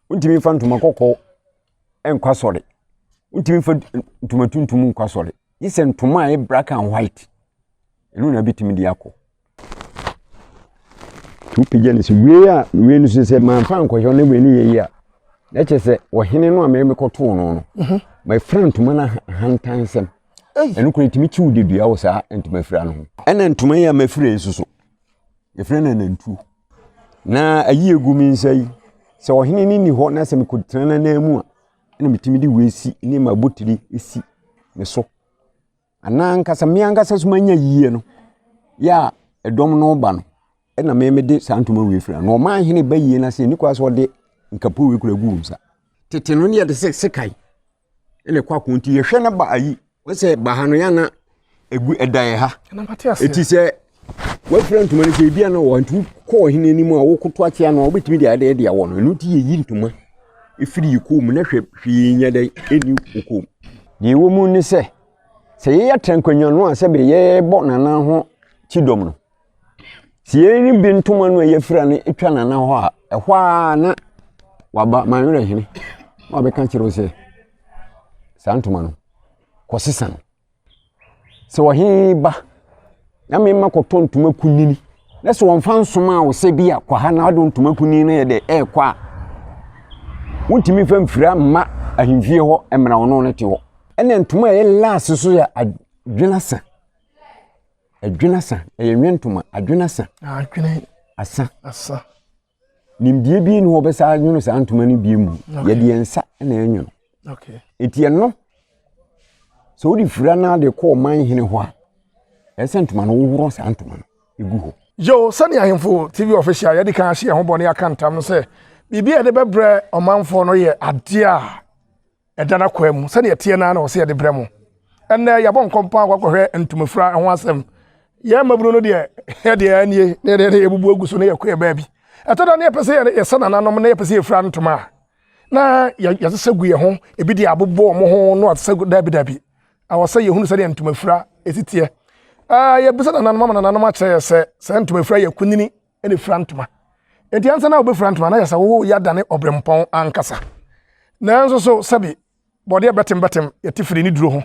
Wontumi mfa ntoma kɔkɔɔ nkɔ asɔre. Wontumi mfa ntoma tuntum nkɔ asɔre. Gye sɛ ntoma a ɛyɛ black and white. Ɛno na wobɛtumi de akɔ. Nti wopagya no sɛ wei a wei no so sɛ mamfa ankɔhwɛ ne wei no yɛ yi a na kyerɛ sɛ ɔhene no a mekɔtoo no no mhm. mafira ntoma no ahantansɛm ɛno kora ɛtumi kyiw dedua wɔ saa ntoma fira no ho ɛna ntoma yi a mafira yi soso yɛfrɛ no anantuo na ayi egu me nsa yi sɛ ɔhene no nni hɔ na sɛ mekɔtena n'anan mu a ɛna metumi de wei si ne mabotiri si me so Anaa ankasa me ankasa so manya yie no, yɛ a ɛdɔm no ba no, ɛna me mede saa ntoma wei fira. Na ɔman hene ba yie no ase, ɛni kwa sɛ ɔde nkapo wei kura gu wo nsa. Tete no ne yɛde sɛ sekan ɛna ɛkɔ ako nti yɛhwɛ no ba ayi wɔsɛ ba ha no yɛ ana egu ɛda yɛ ha. Eti sɛ wafira ntoma no sɛ ebi ana wɔ nti kɔ ɔhene anim a wokoto akyea no a wobɛtumi de adeɛ de awɔ no ɛno nti yɛyi ntoma ɛfiri yɛ kɔn mu na hwɛ hwee nyɛ dɛ ɛnni wo kɔn mu. Deɛ ɛwɔ mu ne sɛ, sɛ yɛyɛ atɛnkwanwa no a sɛbe yɛbɔ nana ho kyidɔm no, sɛ yɛn bi ntoma no a yɛafira no twa nana hɔ a, ɛhɔ ara na waba manwerɛ hene na wabɛka kyerɛ wo sɛ saa ntoma no kɔsesa no. Sɛ ɔhene ba na mema kɔtɔ ntoma kunini na sɛ wɔmfa nsomaa wo sɛ bi a kɔ ha na wode ntoma kunini no yɛ dɛ ɛrekɔ a, wontumi mfa mfira mma ahemfie hɔ mmara ɔno no te hɔ. Ɛna ntoma a ɛyɛ laase so yɛ adwenasa. Adwenasa, ɛyɛ nwentoma, adwenasa. Adwene. Asa. Asa. Nimdeɛ bi ni hɔ bɛsa anwono saa ntoma no bi mu. Yɛde yɛn nsa na ɛnwono. Eti ɛno sɛ wode fira no de kɔ ɔman hene hɔ a, ɛsɛ sɛ ntoma no woworɔ saa ntoma no egu hɔ. Yo, sɛnea Ahemfo TV official yɛde kan ahyɛ yɛn ho bɔ ne yɛaka ntam no sɛ biribi a yɛde bɛbrɛ ɔmanfoɔ no yɛ adeɛ a ɛda n'akwaa mu sɛdeɛ ɛteɛ naa na ɔsɛ yɛde brɛ mo ɛnnɛ yɛabɔ nkɔmpa akɔ akɔhwɛ ntomafura ho asɛm yɛn mmabunu no deɛ yɛdeɛ anie na yɛdeɛ na yɛbubu agu so na yɛkɔ yɛ baabi ɛtɔ da na yɛpɛ sɛ yɛsɛ nananom na yɛpɛ sɛ yɛfura ntoma a na yɛsesa gu yɛn ho ebi de abobɔ wɔn ho na wɔasesa gu dabi dabi awɔ sɛ yɛhunu sɛdeɛ ntomafura ɛsi teɛ yɛbisa nananom ama nananom akyerɛ yɛ sɛ sɛ ntomafura yɛ kunini na efura ntoma. Enti ansa na wobɛfura ntoma na yɛ sɛ wo yɛadane ɔbrempɔn ankasa. Nanso so sɛbi bɔdeɛ bɛtem bɛtem yɛte firi ne duro ho.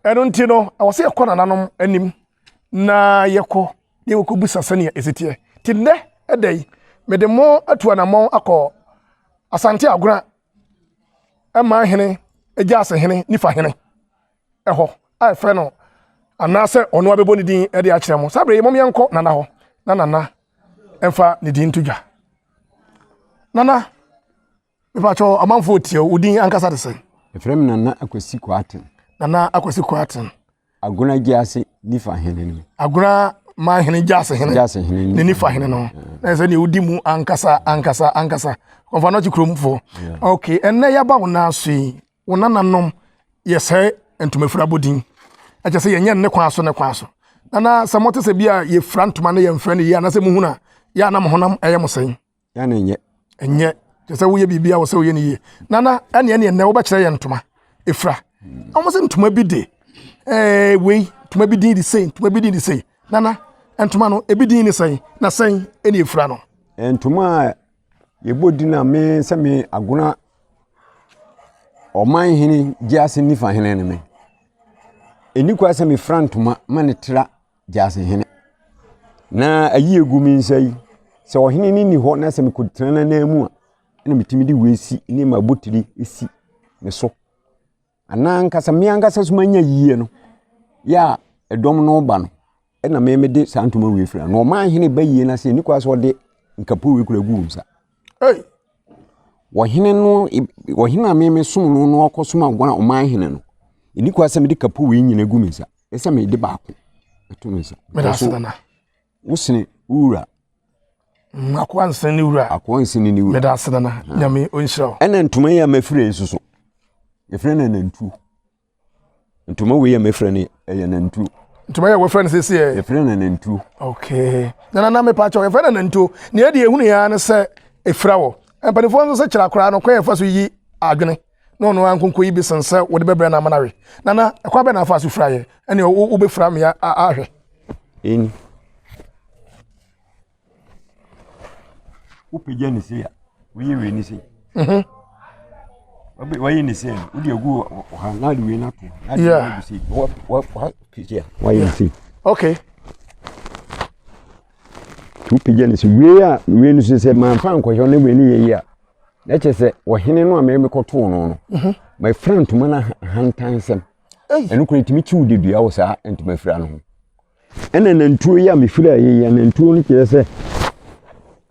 Ɛno nti no, ɛwɔ sɛ yɛkɔ nananom anim na yɛkɔ na yɛkɔbisa sɛnea ɛsi teɛ. Nti nnɛ ɛda yi, mede mo atu anammɔn akɔ Asante Agona ɛman hene, Gyaase hene, Nifa hene. hɔ a yɛfrɛ no anaasɛ ɔno abɛbɔ ne din de akyerɛ mo. Saa berɛ yi mom yɛnkɔ Nana hɔ na Nana mfa ne din nto dwa. Nana, mepakyɛ amanfoɔ tie wo din ankasa de sɛn? Yɛfrɛ me Nana Akwasi Kwarteng. Nana Akwasi Kwarteng. Agona Gyease Nifa hene no. Agona man hene Gyease hene. Gyease hene ne Nifa hene no. Na ɛsɛ nea wodi mu ankasa ankasa ankasa. Kɔmfa no akyi kuromfoɔ. Okay, ɛnnɛ yɛaba wo nan so yi, wo nananom yɛ sɛe ntomafira abɔdin ɛkyɛ sɛ yɛnyɛ ne kwan so ne kwan so nana sɛ mote sɛ bi a yɛfira ntoma no yɛmfira no yie anaasɛ muhunu a yɛ a na mo honam ɛyɛ mo sɛn yɛ na ɛnyɛ ɛnyɛ kyɛ sɛ woyɛ biribi a wɔ sɛ woyɛ no yie nana ɛne ɛne ɛnɛ wobɛkyerɛ yɛ ntoma ɛfira wɔn sɛ ntoma bi de ɛɛ wei ntoma bi din de sei ntoma bi din de sei nana ntoma no ebi din ne sɛn na sɛn ɛne ɛfira no ntoma a Yɛbɔ din a me sɛ me Agona ɔman hene Gyease nifa hene ne me. Ɛni kwa sɛ mefira ntoma ma ne tra Gyease hene. Na ayi egu me nsa yi, sɛ ɔhene no nni hɔ na sɛ mekɔtena n'anan mu a, ɛna metumi de wei si ne m'abotire si me so. Anaa ankasa me ankasa so manya yie no, yɛ a ɛdɔm no ba no, ɛna me mede saa ntoma wei fira. Na ɔman hene ba yie no ase, ɛni kwa sɛ ɔde nkapo wei kura gu wo nsa. Hey. Ɔhene no, ɔhene a me mesom no no ɔkɔsom aguan ɔman hene no, ɛni kwa sɛ mede kapo wei nyina gu me nsa. Ɛsɛ mede baako ɛto me nsa. Meda ase nana. Wosene wo wura. Mm, akoa nsene ne wura. Akoa nsene ne wura. Meda ase nana. Nyame ɔnhyira wo. Ɛna ntoma yi a mafira yi soso. Yɛfrɛ no nantuo. Ntoma wei a mafira no ɛyɛ nantuo. Ntoma yi a wɔfrɛ no sɛsi ɛ. Yɛfrɛ no nantuo. Okay. Nana na mepa kyɛw yɛfrɛ no nantuo. Nea ɛde ehunu yɛn ne sɛ efira wɔ. Mpanimfoɔ nso sɛ kyerɛ akwaraa no kwan yɛfa so yi adwene na ɔno ara nkonko yi bi sen sɛ wɔde bɛbrɛ no ama no awe. Nana ɛkwan bɛn na afa so fira yɛ? Ɛne wobɛfira me ahwɛ. Ɛni. Wopagya ne sei a, woyɛ wei ne sei. Mhm. Wayi ne sei no, wode agu ha na de wei no ato. Na de wei agu sei. Wa wa wa pagya. Wayi ne sei. Okay. Tu pagya ne sei. Wei a wei no so sɛ manfa nkɔhwɛ ne wei no yɛ yi a. Na kyerɛ sɛ ɔhene no a me mekɔtoo no no. Mhm. Mafira ntoma no ahantansɛm. Ɛno kora ɛtumi kyiw dedua wɔ saa ntoma fira no ho. Ɛna nantuo yi a mefira yi yɛ nantuo no kyerɛ sɛ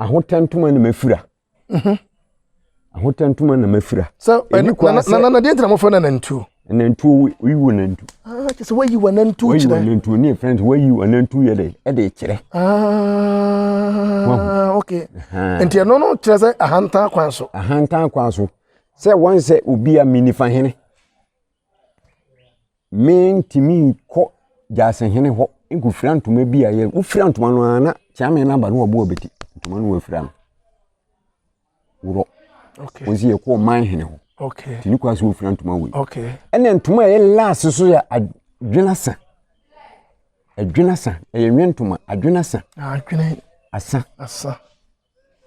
ahotɛ ntoma na mafira. Mhm. Ahotɛ ntoma na mafira. Sɛ na na deɛ ntina mofrɛ no nantuo? Nantuo woyi wɔ nantu. Ah, kyerɛ sɛ wayi wɔ nantuo kyerɛ. Wayi wɔ nantuo ne yɛfrɛ no wayi wɔ nantuo yɛ dɛ ɛde kyerɛ. Ah, okay. Nti ɛno no kyerɛ sɛ ahantan kwan so. Ahantan kwan so. Sɛ wɔn sɛ obi a menifa hene. Mentumi nkɔ gyasehene hɔ nkɔfira ntoma bi a yɛ wofira ntoma no ara na kyeame no aba na wabɔ abati ntoma no wafira no worɔ wɔn sɛ yɛkɔ ɔman hene hɔ nti ne kwan sɛ wofira ntoma wei ɛna ntoma a ɛyɛ laase so yɛ adwene asa adwene asa ɛyɛ nwe ntoma adwene asa asa asa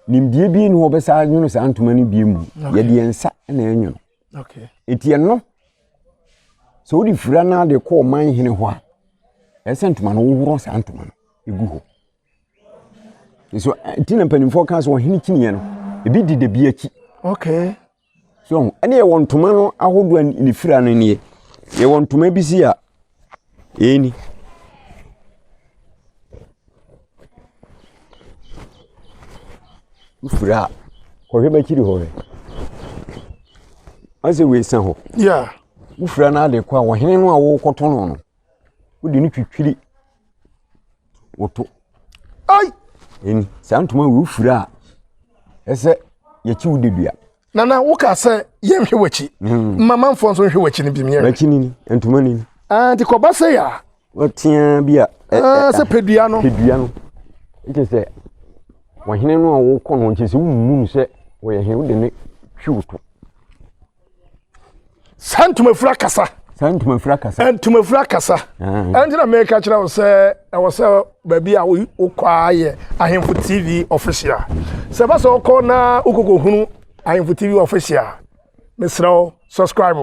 Nimdeɛ bi nni hɔ bɛsa anwono saa ntoma no bi mu. Yɛde yɛn nsa na ɛnwono. Eti ɛno sɛ wode fira no de kɔ ɔman hene hɔ a, ɛsɛ ntoma no woworɔ saa ntoma no egu hɔ. Nso nti na mpanimfoɔ ka sɛ ɔhene kyiniiɛ no ebi di da bi akyi. Okay. So ho ɛne yɛwɔ ntoma no ahodoɔ a ne fira no nie. Yɛwɔ ntoma bi si a ɛni. Wofira a kɔhwɛ bɛkyiri hɔ hwɛ. Ɔsɛ wei sa hɔ. Yeah. Wofira no ade kɔ a ɔhene no a wokɔtɔ no no wode no twitwiri woto. Ai! Ɛni saa ntoma wei wofira a ɛsɛ yɛkyi wo dedua. Nana woka sɛ yɛnhwɛ w'akyi. Hmm. Mma manfoɔ nso nhwɛ w'akyi no bi mmiɛnhwɛ. M'akyi ni ni ntoma ni ni. Ah, nti kɔba sɛ yɛ a. Wɔtea bi a. Ah, sɛ pedua no. Pedua no. Nkyɛ sɛ wɔhene no a wokɔ no nkyɛ sɛ wommu no sɛ wɔyɛ hene wode ne twi wo to. Saa ntomafura kasa. Saa ntomafura kasa. Ntomafura kasa. Ɛnti na meka kyerɛ wo sɛ ɛwɔ sɛ baabi a wokɔ a yɛ Ahemfo TV official. Sɛ ɛba sɛ wokɔ na wokɔkɔhunu Ahemfo TV official, mesrɛ wo subscribe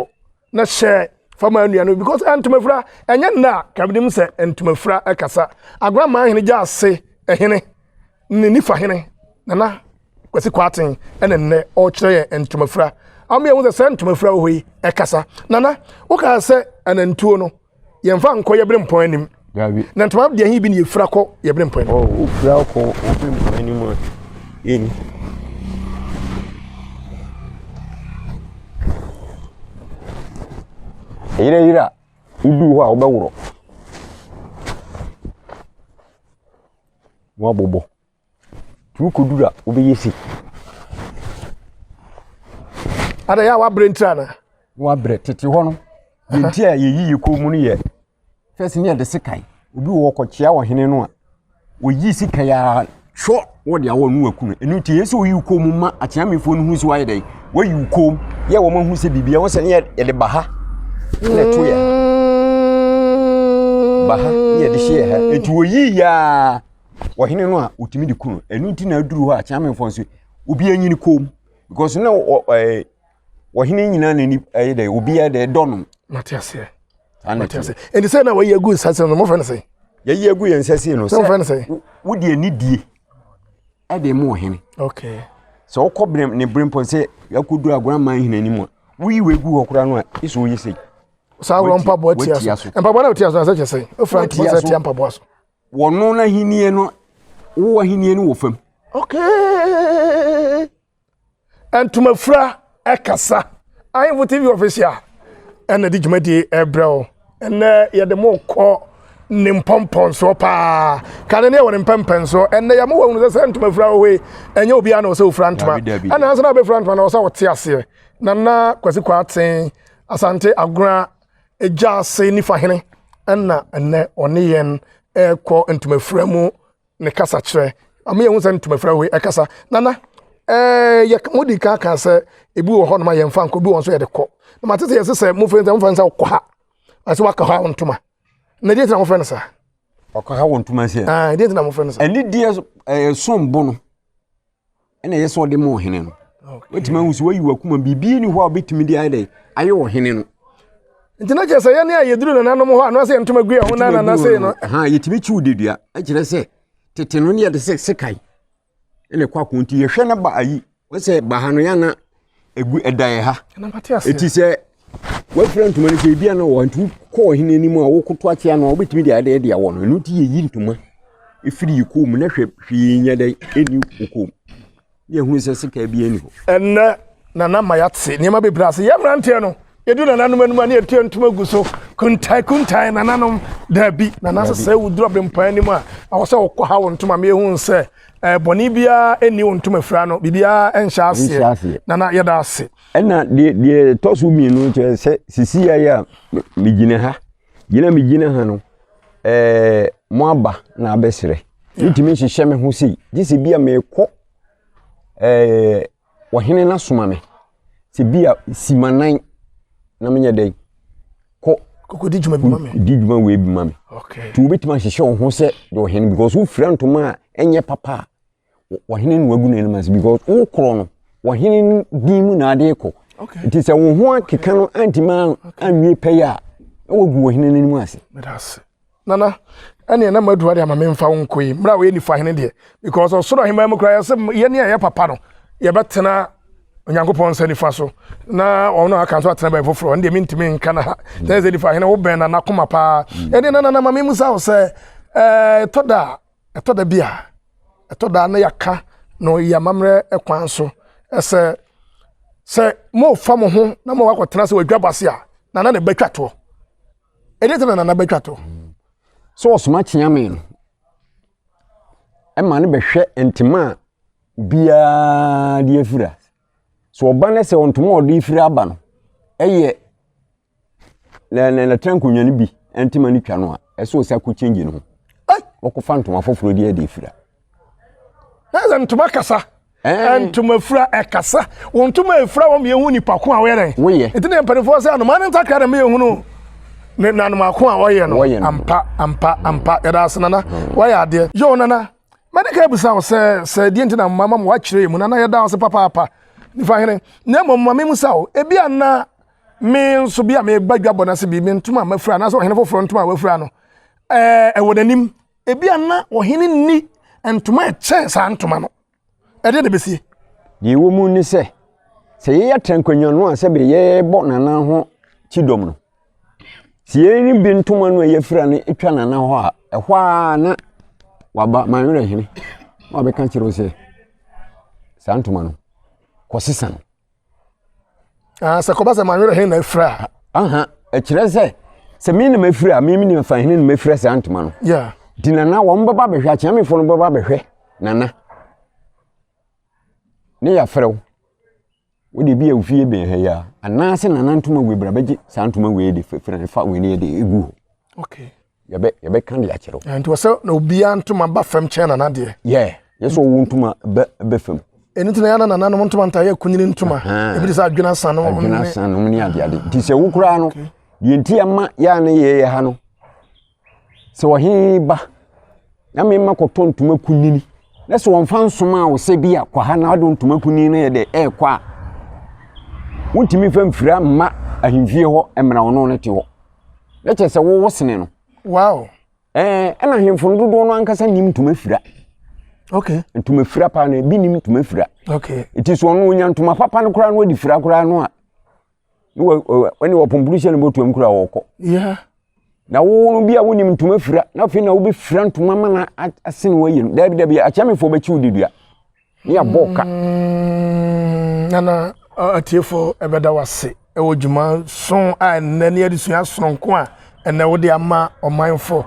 na hyɛ fama nua no because ntomafura ɛnyɛ nna a kabinim sɛ ntomafura kasa. Agorɔ aman hene gya ase hene. ne nifa hene nana kwasi kwaten ɛna nnɛ ɔrekyerɛ yɛn ntomafura ama yɛn ho sɛ sɛ ntomafura wɔ hɔ yi ɛkasa nana wokaa sɛ anantuo no yɛmfa nkɔ yɛbere mpɔn anim na ntoma deɛ he bi ne yɛfira kɔ yɛbere mpɔn anim wofira kɔ wobere mpɔn anim a ɛni ɛyerɛyerɛ a woduu hɔ a wobɛworɔ Woabobɔ. Nti wokɔduru a, wobɛyɛ sei. Ada yɛ a wabrɛ ntira na. Wabrɛ tete hɔ no. Deɛ nti a yɛyi yɛ kɔn mu no yɛ fɛs ne yɛde sekan. Obi wɔ hɔ kɔkyea ɔhene no a, wɔyi sekan a hwɔ wɔde awɔ no waku no. Ɛno nti yɛ sɛ woyi kɔn mu ma akyeamefoɔ no hu sɛ wayɛ dɛn wayi wo kɔn mu yɛ wɔn ahu sɛ biribi ɛwɔ sɛ ne yɛde ba ha na ɛto yɛ ba ha ne yɛde hyɛ yɛ ha nti wɔyi yaa ɔhene no a wɔtumi de ku no ɛno nti na aduru hɔ a kyeamefoɔ nso obi anyini kɔn mu because na ɛɛ ɔhene nyinaa n'ani ɛyɛ dɛ obiara dɛ ɛdɔ no. Mate aseɛ. Mate aseɛ. Nti sɛ na wɔyi agu nsa sɛ no mofrɛ no sɛ. Yɛyi agu yɛn nsa sei no sɛ mofrɛ no sɛ. Wode anidie ɛde ma ɔhene. Okay. Sɛ wokɔ bere ne bere mpɔ sɛ yɛakɔduru agoraman hene anim a woyi wei gu hɔ koraa no a ɛsɛ woyɛ sei. Saa worɔ mpaboa tia so. Mpaboa na wotia so na sɛ kyɛ sɛ wofura ntoma sɛ tia mpaboa so. Wɔno n'ahennie no wo ahennie no wɔ fam. Okay. Ntomafura ɛkasa. Ahemfo TV official ɛna de dwumadie ɛbrɛ wo. Ɛnɛ yɛde mo kɔ ne mpɔmpɔnsoɔ paa. Kane ne ɛwɔ ne mpɛmpɛnsoɔ. Ɛnɛ yɛma wɔhunu sɛ sɛ ntomafura wɔ hɔ yi ɛnyɛ obiara na ɔsɛ ofura ntoma. Ɛna ansa na wobɛfura ntoma na ɔsɛ wɔte aseɛ. Nana Kwasi Kwarteng Asante Agona Gyaase Nifa Hene ɛna ɛnɛ ɔne yɛn ɛkɔ ntomafura mu ne kasa kyerɛ ama yɛhu sɛ ntomafra wei ɛkasa nana ɛɛ yɛ mo di kan kan sɛ ebi wɔ hɔ nom a yɛmfa nkɔ ebi wɔ nso yɛde kɔ na mate sɛ yɛsɛ sɛ mofrɛ sɛ mofrɛ sɛ ɔkɔ ha ɛsɛ waka ha ntoma na deɛ ntina mofrɛ no saa ɔkɔ ha wɔ ntoma sɛ ɛɛ deɛ ntina mofrɛ no saa ɛne deɛ ɛɛ som bo no ɛna ɛyɛ sɛ ɔde ma ɔhene no. Wotumi ahu sɛ wayi wakoma biribi ni hɔ a wobɛtumi de ayɛ dɛ ayɛ ɔhene no. Nti na kyerɛ sɛ yɛne a yɛduru nananom hɔ a na sɛ yɛntoma gu yɛn ho na nana sei no. Ha yɛtumi kyiw dedua ɛkyerɛ sɛ tete no ne yɛde sɛ sekan ɛna ɛkɔ ako nti yɛhwɛ no ba ayi wɔsɛ ba ha no yɛana egu ɛda yɛ ha. Ɛti sɛ wafira ntoma no sɛ ebi ana wɔ nti wokɔ ɔhene anim a wokoto akyea no a wobɛtumi de adeɛ de awɔ no ɛno nti yɛyi ntoma ɛfiri yɛ kɔn mu na hwɛ hwee nyɛ dɛ ɛni wo kɔn mu. Ne yɛhunu sɛ sekaa bi ani hɔ. Ɛnnɛ, Nana ma yɛate nneɛma bebree ase. Yɛn mmeranteɛ no, yɛdu nananom anim a ne yɛtua ntoma gu so. Kuntae, kuntae, nananom. Daabi, Nana sɛ sɛ woduru abempɔn anim a, ɛwɔ sɛ wokɔ ha wo ntoma ma yɛhu sɛ eh, bɔne biara nni wo ntoma fira no, biribiara nhyɛ aseɛ. Nana, yɛda ase. Ɛna deɛ deɛ ɛtɔ so mmienu kyerɛ sɛ sisi yɛ a megyina ha gyina megyina ha no ɛɛ mo aba na abɛsrɛ metumi nhyehyɛ me ho sei gye sɛ bi a mekɔ ɛɛ ɔhene no asoma me sɛ bi a si m'anan na menyɛ dɛn kɔ kɔkɔ di dwuma bi ma me di dwuma wei bi ma me okay nti wobɛtumi ahyehyɛ wo ho sɛ deɛ ɔhene because wofira ntoma a ɛnyɛ papa a ɔhene no wagu n'anim ase because wokorɔ no ɔhene no din mu na ade kɔ nti sɛ wo ho akeka no antumi anwie pɛyɛ a na wagu ɔhene no anim ase. Nana, ɛneɛ na madu ade ama memfa wo nkɔ yi mmerɛ a wɔyɛ nifa hene deɛ because ɔsoro ahemman mu koraa yɛsɛ yɛne a ɛyɛ papa no yɛbɛtena onyankopɔn nsa nifa so na wɔn a aka nso atena baabi foforɔ ɛno deɛ mentumi nka no ha sɛ sɛ nifa hene wobɛn nana koma paa ɛneɛ na nana ma memu sa wo sɛ ɛtɔ da ɛtɔ da bi a ɛtɔ da na yɛaka no yɛ amammerɛ kwan so ɛsɛ sɛ mofa mo ho na mowakɔtena sɛ wadwa base a nana na ɛbɛtwa toɔ Ɛdeɛ nti na Nana bɛtwa to? Sɛ ɔsoma kyeame no ɛma no bɛhwɛ ntoma a obiara de afira. Sɛ ɔba no sɛ ntoma a ɔde fira aba no ɛyɛ na na natena nkonnwa no bi ntoma no twa no a, ɛsɛ ɔsa kɔ change no ho. Ɔkɔfa ntoma foforɔ de adi afira. Na sɛ ntoma kasa. Ntoma fira ɛkasa. Wɔn ntoma efira wɔn yɛn hu nipa ko a wɔyɛ dɛ. Woyɛ. Nti na mpanimfoɔ sɛ anoma ne ntakra na meyɛ hunu ne nanoma ko a ɔyɛ no. Ampa ampa ampa yɛda ase nana hmm. wɔyɛ adeɛ. Yoo nana mɛde ka ebisa wo sɛ sɛ deɛ nti na mama mo wakyerɛ mu nana yɛda ase papaapa nifa hene na mmom ma memu sa wo ebi ana me nso bi a meba dwa bɔ n'ase bi me ntoma mafira anaasɛ ɔhene foforɔ ntoma a wafira no ɛɛ ɛwɔ n'anim Ebia na ɔhene nni ntoma a ɛkyɛn saa ntoma no. Ɛdeɛ na ɛbɛsie. Deɛ ɛwɔ mu ne sɛ, sɛ yɛyɛ atɛnkwanwa no a sɛbe yɛrebɔ nana ho kyidɔm no, sɛ yɛn bi ntoma no a yɛafira no twa nana hɔ a, ɛhɔ ara na waba manwerɛ hene na wabɛka kyerɛ wo sɛ saa ntoma no kɔsesa no. Ah, sɛ kɔba sɛ manwerɛ hene na afira a. Aha, ɛkyerɛ sɛ sɛ me na mafira a, me ne fa hene na mafira saa ntoma no. Yeah. Nti nana wɔn bɛba bɛhwɛ akyeamefoɔ no bɛba bɛhwɛ nana. Ne yɛafrɛ wo. Wode bi a ofie bɛn ha yi a, anaasɛ nana ntoma wei bra bɛgye saa ntoma wei de fira ne fa wei ne yɛde egu hɔ. Okay. Yɛbɛ yɛbɛka de akyerɛ wo. Nti wɔsɛ na obiara ntoma ba fam kyɛn nana deɛ. Yɛ yɛ sɛ ɔwɔ ntoma bɛ bɛ fam. Ɛno nti na yɛn nananom ntoma ntaa yɛ kunyini ntoma. Ebi te sɛ adwene asan nom. Adwene asan nom ne ade ade. Nti sɛ wo koraa no deɛ nti ama yɛ a ne yɛyɛ ha no sɛ ɔhene ba na mema kɔtɔ ntoma kunini na sɛ wɔmfa nsoma a wo sɛ bi a kɔ ha na wode ntoma kunini no yɛ dɛ ɛrekɔ a wontumi fa mfira mma ahemfie hɔ mmara ɔno no te hɔ. na kyerɛ sɛ wowo sene no. Wow. Ɛɛ ɛna ahemfo no dodoɔ no ankasa nim ntoma fira. Okay. Ntoma fira paa no ebi nim ntoma fira. Okay. Nti so ɔno onya ntoma papa no koraa no ɔde fira koraa no a ne wɔ ɛne wɔpompuru hyɛ no bɔtoam koraa wɔkɔ. Yeah. Na wo no bi a wonim ntoma fira na afei na wobɛfira ntoma ma no asene wɔyɛ no daabi daabi akyɛmefoɔ bɛkyi wo dedua. ne yɛabɔ ka. Mm, nana atiefo ɛbɛda wase ɛwɔ dwuma so a ɛnɛ ne adesua soronko a ɛnɛ wode ama ɔmanfo.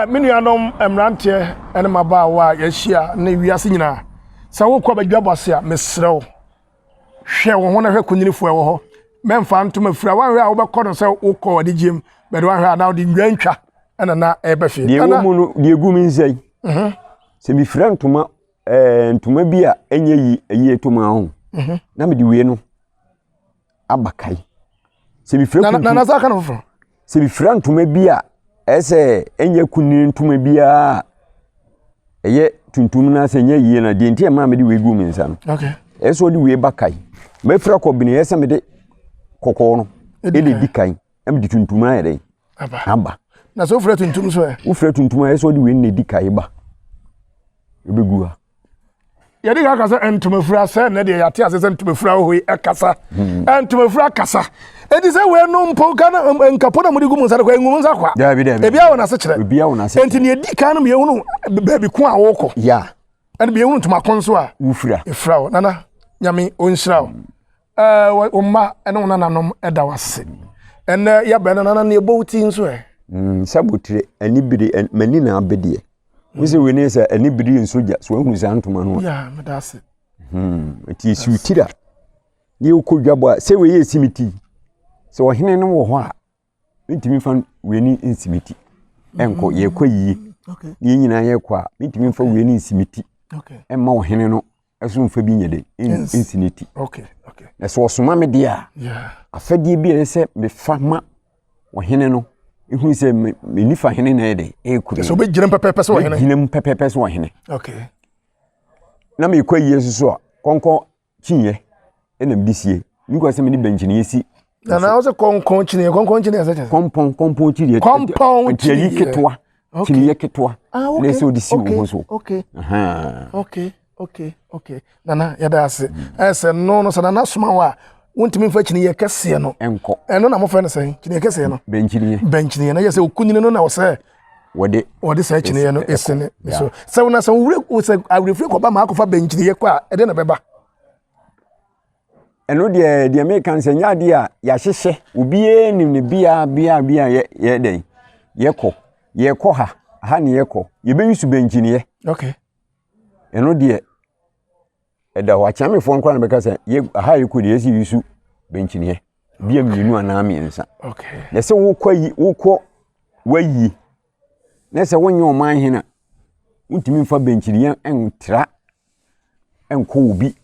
Me nuanom mmeranteɛ ne mmabaawa a yɛahyia ne wiase nyinaa, sɛ wokɔ badwa bɔ ase a, mesrɛ wo, hwɛ wo ho na hwɛ kunyinifoɔ ɛwɔ hɔ. Mɛmfa ntoma fira, woanhwɛ a wobɛkɔ no sɛ wokɔ anigyeɛ mu, bɛde woanhwɛ a na wode nnwa ntwa ɛna na ɛbɛ fie. Deɛ ɛwɔ mu no, deɛ ɛgu me nsa yi, mhm. sɛ mefira ntoma ɛɛ ntoma bi a ɛnyɛ yi ɛyie toma ho mhm. na mede wei no aba kae sɛ mefira kuntu na nasa aka no foforɔ sɛ mefira ntoma bi a ɛsɛ ɛnyɛ kunini ntoma biara ɛyɛ tuntum na sɛ ɛnyɛ yie na deɛ nti ɛmaa mede wei gu me nsa no okay. Ɛyɛ sɛ ɔde wei ba kan. Mɛfira kɔbene ɛyɛ sɛ mede kɔkɔɔ no ɛna ɛdi kan na mede tuntum ayɛ dɛn aba. Na sɛ wofira tuntum so ɛ? Wofira tuntum a ɛyɛ sɛ ɔde wei na ɛdi kan ba. Ɛbɛgu ha. Yɛde ka ka sɛ ntomafura sɛ nnɛ deɛ yɛate ase sɛ ntomafura wɔ hɔ yi ɛkasa. Hmm. Ntomafura kasa. Eti sɛ wei no mpo ka na nkapo na mode gu mu nsa no kɔ engu mu nsa kwa. Daabi daabi. Ebi awɔ n'ase kyerɛ. Ebi awɔ n'ase. Enti nea edi kan no mmienu baabi ko a wɔkɔ. Ya. Ɛna bi ehunu ntoma ko nso a. Wofira. Efira wo nana nyame onhyira wo. Ɛɛ wo mma ɛne wo nananom ɛda wo ase. Ɛnɛ yɛbɛn no nana ne ɛbɔ wo ti nso ɛ. Mm, sɛ botire ani bere m'ani na abedeɛ. Wo sɛ wei ne sɛ ani bere nso gya so ahunu saa ntoma no a. Ya meda ase. Hmm, nti esi wo tiri a ne wokɔ dwabɔ a sɛ wei yɛ esi me ti sɛ ɔhene no wɔ hɔ a mentumi mfa wei ni nsi me ti ɛnkɔ mm. yɛkɔ yie ne yɛn nyinaa yɛkɔ a mentumi mfa wei ni nsi me ti ɛmma ɔhene no ɛso mfa bi nyɛ de nsi ne ti na sɛ ɔsoma me deɛ a afɛdeɛ bi a ɛyɛ sɛ mefa ma ɔhene no ehunu sɛ me nifa hene na ɛyɛ de ɛkuru sɛ ɔbɛgyina mu pɛpɛpɛ sɛ ɔhene gyina mu pɛpɛpɛ sɛ ɔhene na mekɔ yie nso so a kɔnkɔn kyinyɛ ɛna mede sie ne kwan sɛ mede bɛnkyiniiɛ si na na wosɛ kɔnkɔn kyiniiɛ kɔnkɔn kyiniiɛ sɛ kyɛ kɔmpɔn kɔmpɔn kyiniiɛ kɔmpɔn kyiniiɛ ayi ketewa kyiniiɛ ketewa ah, na ɛsɛ ɔde si wo ho so okay okay okay okay nana yɛda ase mm. ɛsɛ no no sɛ nana soma wo a wontumi mfa kyiniiɛ kɛseɛ no ɛnkɔ ɛno na mofrɛ no sɛn kyiniiɛ kɛseɛ no bɛnkyiniiɛ bɛnkyiniiɛ na yɛ sɛ okunini no na ɔsɛ wɔde wɔde saa kyiniiɛ no esi ne so sɛ wɔn sɛ wɔwura sɛ awerɛfiri kɔba ma akɔfa bɛnkyiniiɛ kɔ a ɛde na bɛba. ɛno deɛ deɛ meka no sɛ nyɛ adeɛ a yɛahyehyɛ obiara nim ne bea bea bea yɛ yɛ dɛn yɛkɔ yɛkɔ ha ha ne yɛkɔ yɛbɛyi so bɛnkyiniiɛ okay ɛno deɛ ɛda hɔ akyeamefoɔ nkoraa na bɛka sɛ yɛ aha yɛkɔ deɛ yɛsi yusu bɛnkyiniɛ bia mmienu anaa mmiɛnsa na sɛ wokɔ yi wokɔ wayi na sɛ wonyɛ ɔman hene a wontumi mfa bɛnkyiniɛ ntra nkɔ obi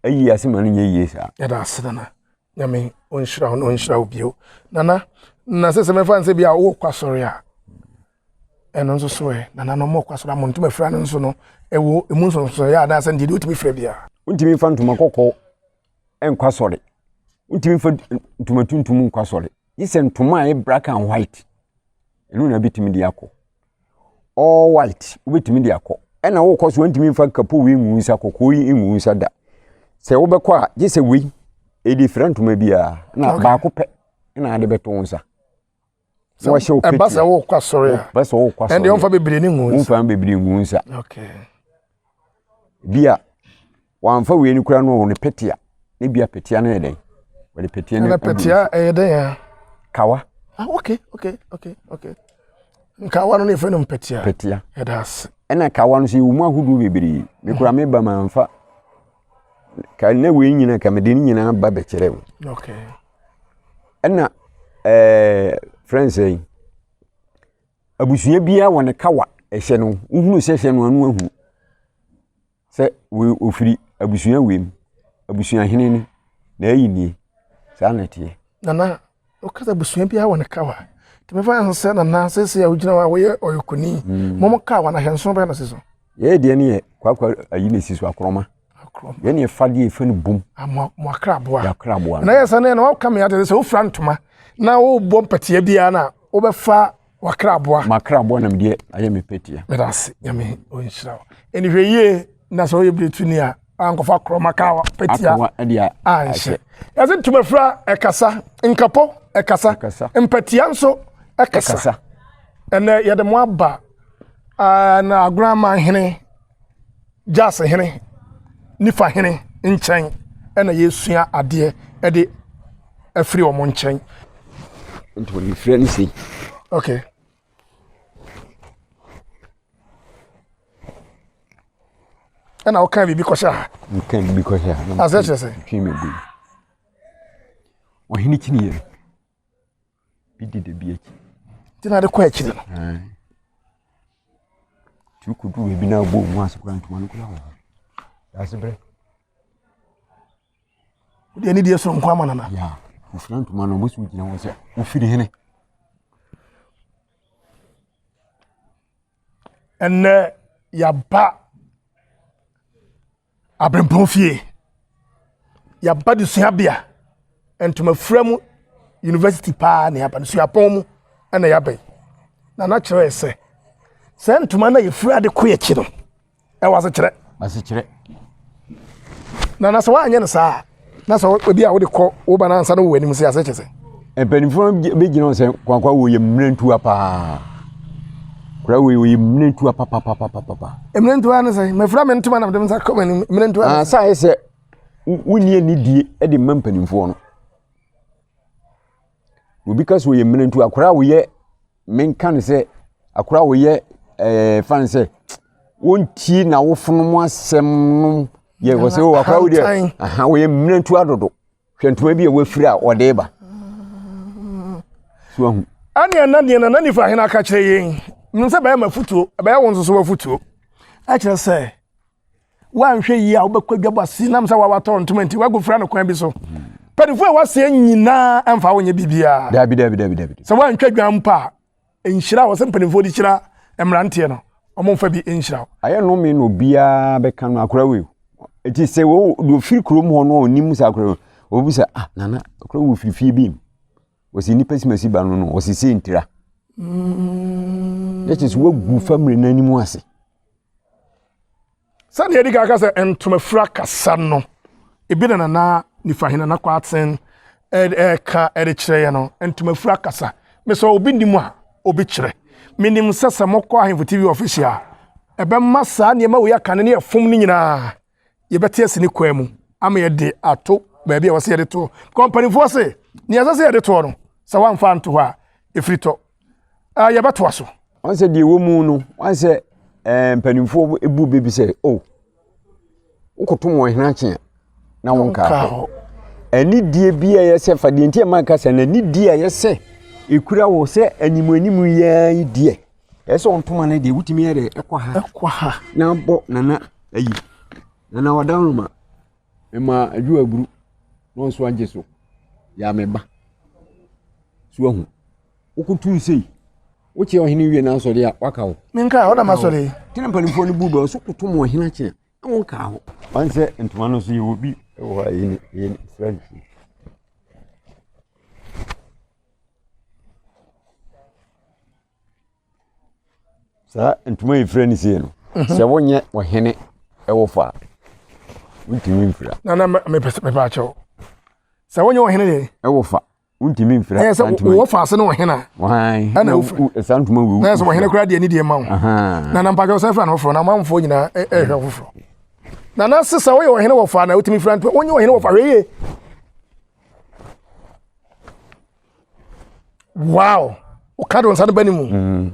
ayi ase ma no nyɛ yie saa. Yɛda ase nana. Nyame ɔnhyira wo na ɔnhyira wo bio. Nana, na sɛ sɛ mɛfa nsɛ bi a wokɔ asɔre a ɛno nso so ɛ nananom mo kɔ asɔre a mo ntoma fira no nso no ɛwɔ emu nsonsonoeɛ anaasɛ deɛ deɛ wotumi fira biara. Wontumi mfa ntoma kɔkɔɔ nkɔ asɔre wontumi mfa ntoma tuntum nkɔ asɔre gye sɛ ntoma a ɛyɛ black and white ɛno na bɛtumi de akɔ all white wobɛtumi de akɔ ɛna wokɔ so wontumi mfa kapo wei ngu nsa kɔkɔɔ yi ngu nsa da sɛ wobɛkɔ a gye sɛ wei ɛde fira ntoma biara na baako pɛ na ade bɛto wo nsa na wahyɛ wo ɛba sɛ wokɔ asɔre a ɛba sɛ wokɔ asɔre ɛnde ɔmfa bebree ne ngu nsa ɔmfa bebree ngu nsa okay bi a wamfa wei no kura no ne pɛtea ne bi a pɛtea no yɛ dɛn wɔde pɛtea no ɛna pɛtea ɛyɛ dɛn a kawa ah okay okay okay okay nkawa no ne yɛfrɛ no mpɛtea pɛtea ɛda ase ɛna kawa no so yɛwɔ mu ahodoɔ bebree me kura me ba mamfa ka na wei nyina ka mede ne nyinaa ba bɛkyerɛ wo okay Ɛna ɛɛ frɛ no sɛn, abusua biara wɔ ne kawa ɛhyɛ no. Wohunu sɛ ɛhyɛ no a na woahunu sɛ wei ɔfiri abusua wei mu, abusuahene ni, n'ayi nie. Saa na ɛteɛ. Nana, woka sɛ abusua biara wɔ ne kawa. Nti mefa no sɛ nana seesei a wogyina hɔ a woyɛ ɔyɔkɔni, mm. mo mo kawa no ahyɛnso bɛn na si so? Yɛyɛ deɛ no yɛ kwakwa ayi na ɛsi so akorɔma. Yɛn ne yɛfa deɛ yɛfɛ no bom. Ah, mo akraboa. Yɛ akraboa. Na yɛ sɛ ne na waka me ate sɛ wofira ntoma na wobɔ mpɛteɛ biara na wobɛfa wakraboa. Makraboa na medeɛ ayɛ me pɛteɛ. Meda ase nyame ɔnhyira wo. Ɛne hwɛ yie na sɛ woyɛ biretuni a ankɔfa korɔma ka pɛtia anhyɛ. Yɛse ntoma fira ɛkasa, nkapɔ ɛkasa, mpɛtea nso ɛkasa. Ɛnɛ yɛde mo aba na agorɔ hene Jas hene, Nifa hene nkyɛn na yɛresua adeɛ de afiri wɔn nkyɛn. Nti wɔde fira no sei. Okay. Ɛna woka biribi kɔhyɛ ha. Nka biribi kɔhyɛ ha. Asɛ kyerɛ sɛ. Twe me bu. Ɔhene kyiniiɛ no. Bi di da bi akyi. Nti na de kɔ akyiri no. Nti wokɔduru baabi na wobɔ mu ase koraa ntoma no koraa wɔ hɔ. Daase berɛ. Wode anidie soronko ama nana. Ya, wofira ntoma no ɔmo sɛ wogyina hɔ sɛ wofiri hene. Ɛnnɛ yɛaba. Aberempɔn fie. Yɛaba desuabea, ntomafura mu university paa na yɛaba no, suapɔn mu na yɛaba yi. Na na kyerɛ sɛ, sɛ ntoma no a yɛfura de kɔ akyi no, ɛwɔ asekyerɛ. Asekyerɛ. Na na sɛ woanyɛ no saa na sɛ obi a wode kɔ wo ba no ansa no wɔ anim sɛ asekyerɛ sɛ. Mpanimfoɔ bɛgyina hɔ sɛ kwakwa wɔyɛ mmirantua paa. Kora wei wɔyɛ mmirantua papapapapa. Mmirantua ne sɛ mafura me ntoma na mede me nsa kɔ m'anim mmirantua. Ah, sɛ ayɛ sɛ wonni anidie de mma mpanimfoɔ no. Obi ka sɛ wɔyɛ mmirantua akora a wɔyɛ menka no sɛ akora a wɔyɛ ɛɛ fa no sɛ wɔntie n'awofonom asɛm nom yɛ wɔ sɛ akora wo deɛ aha wɔyɛ mmirantua dodo. Hwɛ ntoma bi a wafiri a ɔde reba. So ahu. Ɛne ɛna deɛ Nana Nifa Ahene aka kyerɛ yɛn. Menim sɛ bɛyɛ m'afutuo, ɛbɛyɛ wo nso so w'afutuo. Ɛkyerɛ sɛ woanhwɛ yie a wobɛkɔ adwabɔ ase nam sɛ wawatɔ ntoma nti woagu fira no kwan bi so. Mpanimfoɔ a wɔaseɛ nyinaa ɛmfa wo nyɛ biribiara. Dabi dabi dabi dabi. Sɛ woantwa dwan mpo a, nhyira a wɔsɛ mpanimfoɔ de hyira mmeranteɛ no, wɔmfa bi nhyira wo. Ayɛ nnome na obiara bɛka no akora wei. Eti sɛ wo deɛ ofiri kurom hɔ no a onim saa akora wei, obi sɛ ah nana akora wei ofiri fie bi mu. Wɔsi nipa si ma si ba no no, wɔsi sei ntira. Ne kyerɛ sɛ wagu family no anim ase. Sɛdeɛ yɛdi kan ka sɛ ntomafura kasa no, ebi na Nana Nifahene Nana Kwarteng ɛreka de kyerɛ yɛn no, ntomafura kasa. Mesɛ obi nim a, obi kyerɛ. Menim sɛ sɛ mokɔ Ahemfo TV official a, ɛbɛma saa nneɛma wei aka no ne ɛfom no nyinaa yɛbɛte asi ne kwan mu ama yɛde ato baabi a wɔsɛ yɛde toɔ. Kɔ mpanimfoɔ se, nea ɛsɛ sɛ yɛde toɔ no, sɛ woamfa anto hɔ a, ɛfiri tɔ. Uh, yɛbɛtoa so. Wɔn sɛ deɛ ɛwɔ mu no, wɔn sɛ ɛɛ eh, mpanimfoɔ bu bɛ bi sɛ o oh, wokoto wɔn hene akye a na wɔn kaa hɔ. Anidie bi a ɛyɛ sɛ fa deɛ nti a ɛma kasa na anidie a ɛyɛ sɛ ekura wɔ sɛ animu animu yɛn yi deɛ ɛyɛ sɛ ɔntoma no deɛ wotumi yɛ dɛ ɛkɔ ha ɛkɔ ha na abɔ nana ayi nana wadanroma mma adwo aburu na ɔnso agye so yɛ ameba so ahu. Wokotuu sei, wokyɛ ɔhene wie n'asɔre a, waka wo. Menka hɔ na masɔre yi. Tena mpanimfoɔ no bu bɛ ɔso koto mu ɔhene akye a, na wɔnka hɔ. Wɔn sɛ ntoma no so yɛwɔ bi wɔ hɔ a yɛni yɛni sra nsuo. Saa ntoma yi fira ne sie no, mhm. sɛ wonyɛ ɔhene ɛwɔ fa a, wontumi mfira. Nana mepɛ mepɛ akyɛw. Sɛ wonyɛ ɔhene deɛ. Ɛwɔ fa. wontumi mfira ɛyɛ sɛ wowɔ faase ne ɔhene a ɛna wofira saa ntoma wei na ɛsɛ ɔhene koraa deɛ ne deɛ ma wo na na mpakyɛw sɛ fira no foforɔ na amanfoɔ nyinaa ɛhwɛ foforɔ na na se sɛ woyɛ ɔhene wɔ fa na wotumi fira ntoma wonyɛ ɔhene wɔ fa hwɛ yie wow woka de wo nsa no ba ne mu mm.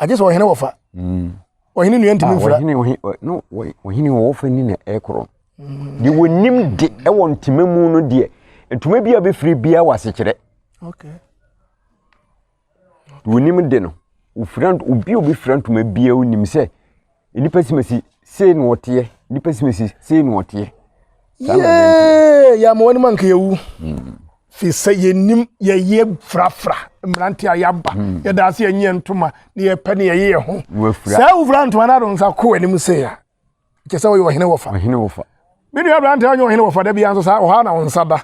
agye sɛ ɔhene wɔfa mm. ɔhene nua ntumi ah, mfira ɔhene wɔfa ni na ɛkorɔ mm. deɛ wɔnim de ɛwɔ ntoma mu no deɛ ntoma bi a bɛfiri biara wɔ asekyerɛ wɔnim de no ofira obi a obɛfira ntoma biara onim sɛ Nnipa simasi sei na ɔteɛ, nnipa simasi sei na ɔteɛ. Yee, yɛ ama wɔn anka yɛwu. Hmm. Fi sɛ yɛnim yɛyɛ frafra mmerante a yɛaba hmm. yɛda ase yɛnyɛ ntoma ne yɛpɛ ne yɛyɛ yɛ ho. Sɛ wofura ntoma no ado nsa kɔ anim sei a, kyɛ sɛ woyɛ ɔhene wɔfa. Ɔhene wɔfa. Me nua aberante a ɔnyɛ ɔhene wɔfa da biara nso saa ɔha na wo nsa da.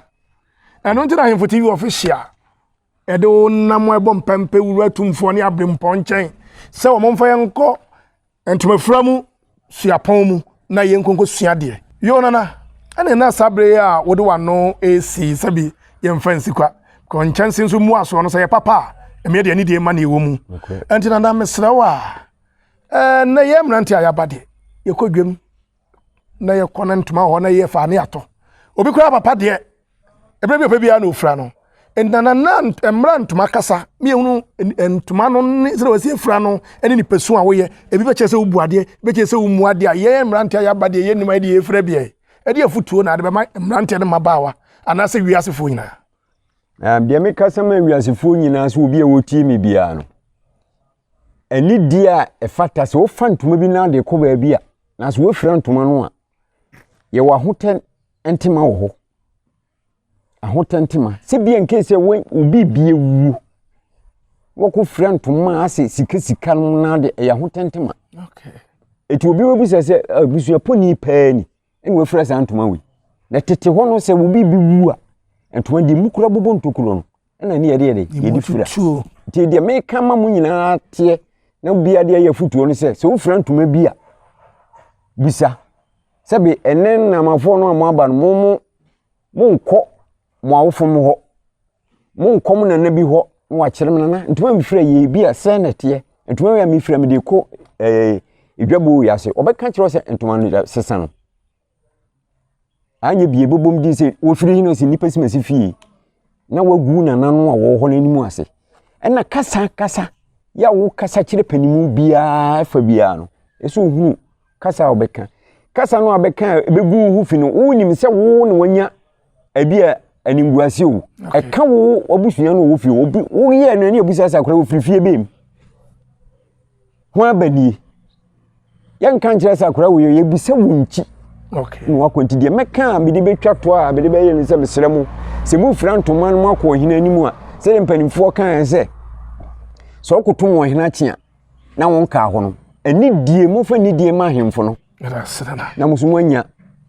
Ɛno nti na Ahemfo TV official ɛde wo nam ɛbɔ mpɛmpɛ wura tumfoɔ ne abirempɔn nkyɛn sɛ wɔn mfa yɛn nkɔ ntomafura mu suapɔn mu na yɛn nkonko sua deɛ. Yoo nana, ɛne na saa bere a wode w'ano esi sɛbi yɛmfa nsi kwa. Kɔ nkyɛnse nso mu asoɔ no sɛ yɛ papa a, ɛmeɛ deɛ anidie ma ne ɛwɔ mu. Ɛnti nana mesrɛ wo a, ɛnɛ yɛ mmerante a yɛaba deɛ, yɛkɔ dwam na yɛkɔ na ntoma wɔ hɔ na yɛ fa ne atɔ obi koraa papa deɛ ɛberɛ bi ɔpɛ biara na ofura no nana na mmerɛ ntoma kasa mmienu ntoma no ne sɛ wɔsi afura no ne nipasu a woyɛ ebi bɛkyerɛ sɛ wobu adeɛ bɛkyerɛ sɛ womu adeɛ a yɛn mmeranteɛ a yɛaba deɛ yɛnim ayɛ deɛ yɛfura biɛ ɛde afutuo na ade bɛma mmeranteɛ ne mmabaawa anaasɛ wiasefoɔ nyinaa deɛ mekasa ma wiasefoɔ nyinaa sɛ obi a wɔtie me biara no Anidie a ɛfata sɛ wofa ntoma bi na de kɔ baabi a na sɛ woafira ntoma no a yɛwɔ ahotɛ ntoma wɔ hɔ ahotɛ ntoma sɛ bia nkei sɛ obi bie wuo wɔkɔ fira ntoma asɛ sika sika no na de ɛyɛ ahotɛ ntoma ɛti obi bɛbisa sɛ abusuapɔni paa ni. ɛna wafira saa ntoma wei. Na tete hɔ no sɛ obi bi wu a, ntoma deɛ mu kura bobɔ ntokuro no, ɛna ne yɛde yɛde yɛde fira. Nti deɛ meka ma mo nyinaa teɛ na obiara de ayɛ afotuo no sɛ, sɛ wofira ntoma bi a, bisa sɛbe ɛnɛ nnamafoɔ no a moaba no, mo mo monkɔ mo awofo mo hɔ, monkɔ mo nana bi hɔ na wakyerɛ me nana ntoma mefira yie bi a sɛn na ɛteɛ, ntoma a mefira mede kɔ ɛɛ edwabɔ yi ase, ɔbɛka kyerɛ sɛ ntoma no sesa no. Anyɛ bie bɛbom din sɛ wɔfiri hene sɛ nnipa si masi fie na wagu nana no a wɔwɔ hɔ no anim ase. Ɛna kasa kasa yɛ a wokasa kyerɛ panimu biara fa biara no, ɛsɛ ohunu kasa a wobɛka. Kasa no a wobɛka a ɛbɛgu wo ho fi no, wonim sɛ wo na wanya ebi a animguase o. Ɛka wo abusua no wɔ fie obi woyɛ no ani abusa sɛ akora wofiri fie bɛm. Ho aba nie. Yɛnka nkyerɛ sɛ akora woyɛ yɛbisa wo nkyi. Okay. Na wakɔ nti deɛ mɛka a mede bɛtwa to a mede bɛyɛ ne sɛ mesrɛ mo sɛ mofira ntoma no moakɔ ɔhene anim a sɛdeɛ mpanimfoɔ kaeɛ sɛ sɛ ɔkoto mo ɔhene akye a na wɔn kaa hɔ no anidie momfa anidie ma ahemfo no na mo nso moanya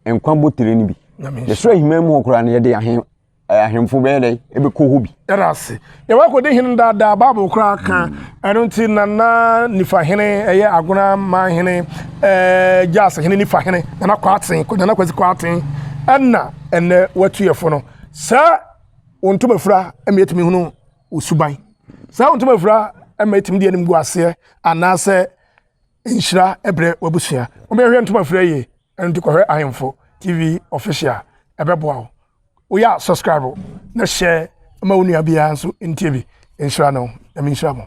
nkwa botire no bi yɛsoro ahemman mu hɔ koraa no yɛde ahen ahemfo bɛyɛ dɛ ɛbɛkɔ hɔ bi. Yɛda ase. Yɛwɔ akɔdi hene daadaa Bible koraa ka mm. ɛno nti nana nifa hene ɛyɛ agona man hene ɛɛ gyaase hene nifa hene nana kwaten nana kwasi kwaten ɛna ɛnɛ watu yɛfo no sɛ wɔn ntoma fura ɛma yɛtumi hunu wo suban. Saa wo ntoma fura ma etumi de animguaseɛ anaasɛ nhyira brɛ w'abusua. Wɔbɛhwɛ ntoma fura yie, ɛno nti kɔhwɛ Ahemfo TV official ɛbɛboa wo. Woyɛ a subscribe na share ma wo nua biara nso ntie bi. Nhyira no, nyame nhyira mo.